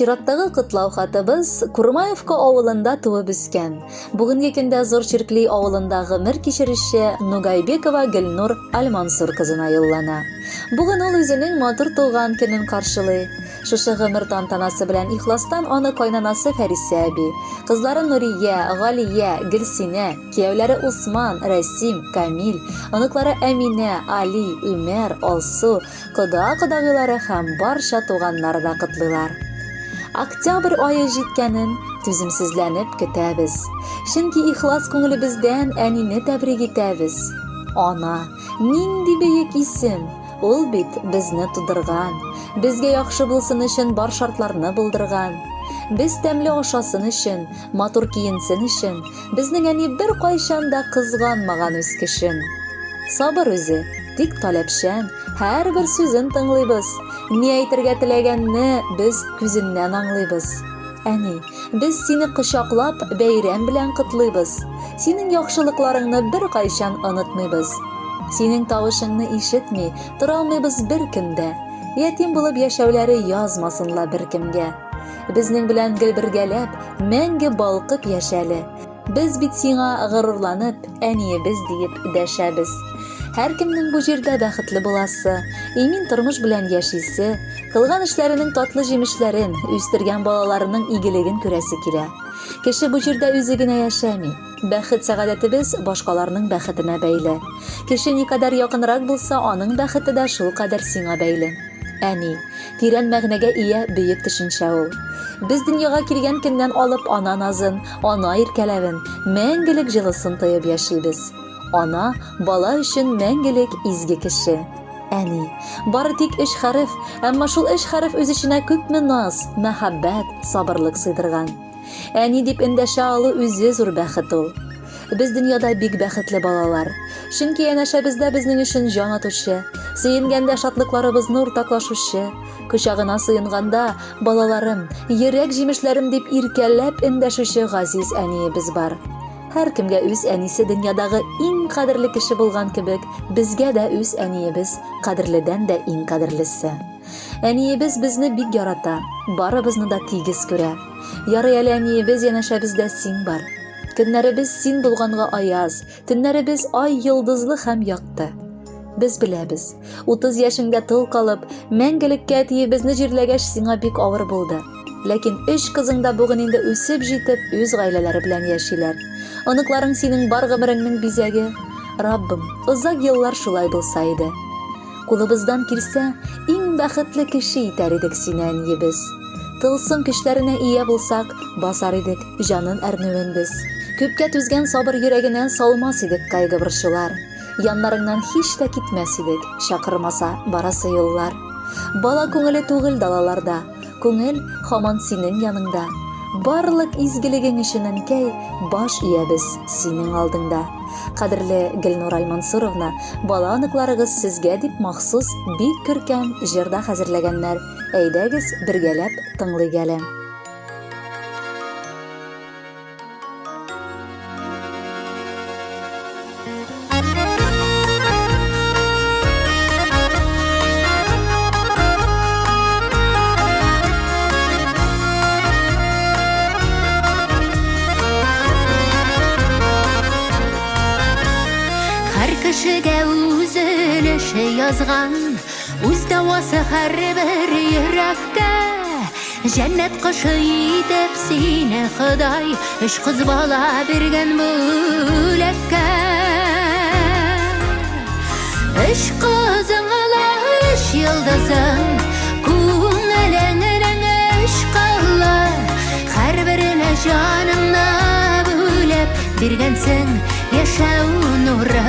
Чираттагы котлау хатыбыз Курмаевка авылында туып үскән, бүгенге көндә Зур Чиркли авылында гомер кичерүче Нугайбекова Гөлнур Альмансур кызына юллана. Бүген ул үзенең матур туган көнен каршылый. Шушы гомер тантанасы белән ихластан аны кайнанасы Фәрисә әби, кызлары Нурия, Галия, Гөлсинә, кияүләре Усман, Рәсим, Камил, оныклары Әминә, Али, Үмәр, Алсу, Кода-кодагыйлары һәм барча туганнары да котлыйлар. Октябрь ае җиткәнен түземсезләнеп көтәбез. Чөнки ихлас күңелебездән әнине тәбрик итәбез. Ана, нинди бөек исем! Ул бит безне тудырган, безгә яхшы булсын өчен бар шартларны булдырган. Без тәмле ашасын өчен, матур киенсен өчен, безнең әни беркайчан да кызганмаган үз көчен. Сабыр үзе, тик таләпчән, һәрбер сүзен тыңлыйбыз. Ни әйтергә теләгәнне без күзеннән аңлыйбыз. Әни, без сине кочаклап, бәйрәм белән котлыйбыз. Синең яхшылыкларыңны беркайчан онытмыйбыз. Синең тавышыңны ишетми, тора алмыйбыз бер көн дә. Ятим булып яшәүләре язмасын ла беркемгә. Безнең белән гел бергәләп, мәңге балкып яшә әле. Без бит сиңа горурланып, әниебез диеп дәшәбез. Һәркемнең бу җирдә бәхетле буласы, имин тормыш белән яшисе, кылган эшләренең татлы җимешләрен, үстергән балаларының игелеген күрәсе килә. Кеше бу җирдә үзе генә яшәми. Бәхет-сәгадәтебез башкаларның бәхетенә бәйле. Кеше никадәр якынрак булса, аның бәхете дә шулкадәр сиңа бәйле. Әни, тирән мәгънәгә ия бөек төшенчә ул. Без дөньяга килгән көннән алып ана назын, ана иркәләвен, мәңгелек җылысын тоеп яшибез. Ана, бала өчен мәңгелек изге кеше. Әни, бары тик өч хәреф, әмма шул өч хәреф үз эченә күпме наз, мәхәббәт, сабырлык сыйдырган. Әни дип эндәшә алу үзе зур бәхет ул. Без дөньяда бик бәхетле балалар. Чөнки янәшәбездә безнең өчен җан атучы, сөенгәндә шатлыкларыбызны уртаклашучы, кочагына сыенганда, балаларым, йөрәк җимешләрем дип иркәләп эндәшүче газиз әниебез бар. Һәркемгә үз әнисе дөньядагы иң кадерле кеше булган кебек, безгә дә үз әниебез кадерледән дә иң кадерлесе. Әниебез безне бик ярата, барыбызны да тигез күрә. Ярый әле әниебез янәшәбездә син бар. Көннәребез син булганга аяз, төннәребез ай йолдызлы һәм якты. Без беләбез, 30 яшеңдә тол калып, мәңгелеккә әтиебезне җирләгәч сиңа бик авыр булды. Ләкин өч кызың да бүген инде үсеп җитеп, үз гаиләләре белән яшиләр. Оныкларың синең бар гомереңнең бизәге. Раббым, озак еллар шулай булса иде. Кулыбыздан килсә, иң бәхетле кеше итәр идек сине, әниебез. Тылсым көчләренә ия булсак, басар идек җанын әрнүен без. Күпкә түзгән сабыр йөрәгенә салмас идек кайгы-борчулар. Яннарыңнан һич тә китмәс идек, чакырмаса барасы юллар. Бала күңеле түгел далаларда, Күңел һаман синең яныңда. Барлык изгелегең өчен, әнкәй, баш иябез синең алдыңда. Кадерле Гөлнур Альмансуровна, бала оныкларыгыз сезгә дип махсус бик күркәм җыр да хәзерләгәннәр. Әйдәгез, бергәләп тыңлыйк әле. Һәр кешегә үз өлеше язган, үз дәвасы һәрбер йөрәккә. Җәннәт кошы итеп сине Ходай өч кыз бала биргән бүләккә. Өч кызың ала өч йолдызың, күңелеңнең өч кылы, һәрберенә җаныңны бүлеп биргәнсең яшәү нуры.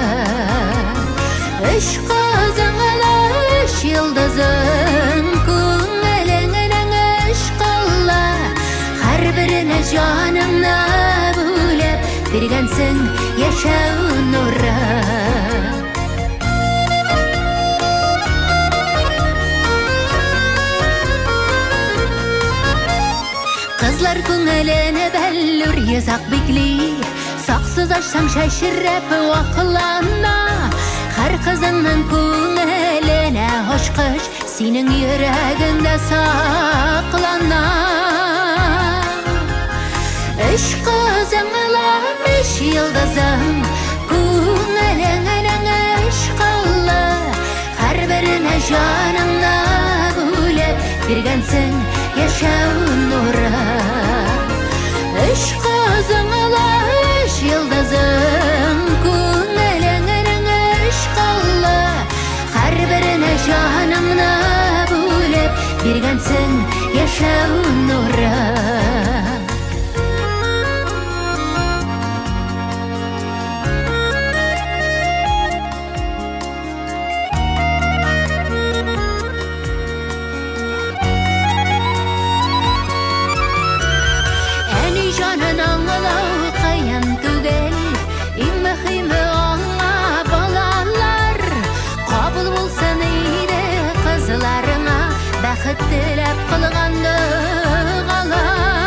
Өч кызың ала өч йолдызың, күңелеңнең өч кылы, һәрберенә җаныңны бүлеп биргәнсең яшәү нуры. Кызлар күңелене бәллүр йозак бикли, Саксыз ачсаң чәчрәп ваклана. Һәр кызыңның күңеленә ачкыч синең йөрәгеңдә саклана. Өч кызың ла өч йолдызың, күңелеңнең өч кылы, һәрберенә җаныңны бүлеп биргәнсең яшәү нуры. Өч кызың ла өч йолдызың, күңелеңнең өч кылы, һәрберенә җаныңны бүлеп биргәнсең яшәү нуры. Әни җанын аңлау кыен түгел, иң мөһиме аңа балалар. Кабул булсын иде кызларыңа бәхет теләп кылган догалар.